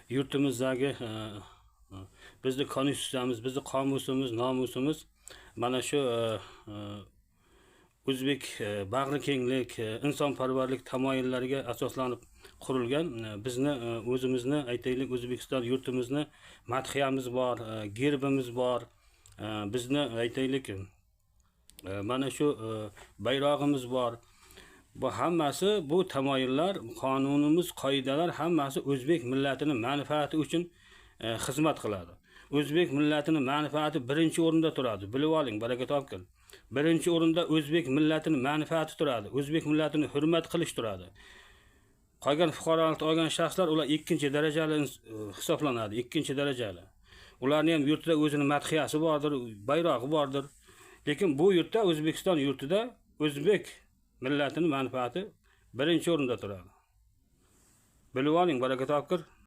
yurtimizdagi bizni konstitutsiyamiz, bizni qomusimiz, nomusimiz mana shu o'zbek bag'rikenglik, insonparvarlik tamoyillariga asoslanib qurilgan. Bizni o'zimizni, aytaylik, O'zbekiston yurtimizni madhiyamiz bor, gerbimiz bor, bizni, aytaylik, mana shu bayrog'imiz bor. Bu hammasi, bu tamoyillar, qonunimiz, qoidalar hammasi o'zbek millatini manfaati uchun xizmat qiladi. O'zbek millatini manfaati birinchi o'rinda turadi. Bilib oling, baraka topgin. Birinchi o'rinda o'zbek millatini manfaati turadi. O'zbek millatini hurmat qilish turadi. Qolgan fuqarolikni olgan shaxslar, ular ikkinchi darajali hisoblanadi, ikkinchi darajali. Ularni ham yurtida o'zini madhiyasi bordir, bayrog'i bordir. Lekin bu yurtda, O'zbekiston yurtida o'zbek millatini manfaati birinchi o'rinda turadi. Bilib oling, baraka topkir.